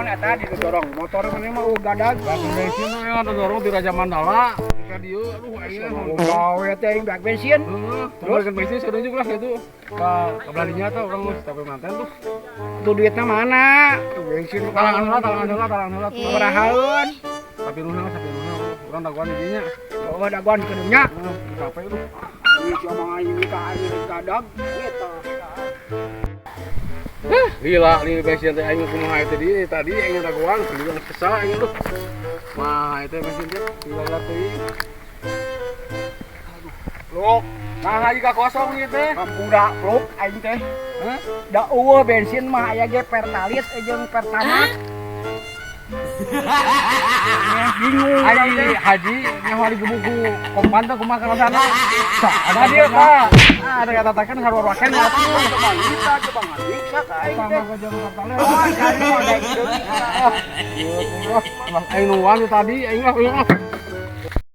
Eta didorong motor mana mah gadag. Bensin mah ya dorong di Raja Mandala. Ka dieu, aduh, aing. Gawe teh aing beak bensin. Heeh, terus kan bensin saya tunjuk lah gitu. Ke beladinya tuh orang geus capek manten tuh. Tuh duitnya mana? Tuh bensin Talangan heula, talangan heula, talangan heula. Sabarahaeun? Tapi nuhun, tapi nuhun. Urang dagoan di dinya. Oh, dagoan ke dunya. Heeh, capek tuh. Ini siapa aing ka aing gadag eta. Gila, di bensin teh aing kumaha teh di tadi aing dagoan, beli kesal aing tuh. Mah, itu bensin teh gila teuing. Aduh, Luk, nah, lagi ka kosong ieu teh. Kampung da pluk aing teh. Hah? Da eueuh bensin mah aya ge Pertalite jeung Pertamax. Bingung. Haji, haji nyaho digebuk ku kompan teh kumaha karasana? Ada dia, Pak. Ah, ada kata kan sarua-ruakeun atuh. Coba kita coba ngadiksa ka aing teh. Sama jeung Pertalite. Oh, cari mah daek deui. Aing nuan tadi, aing ah.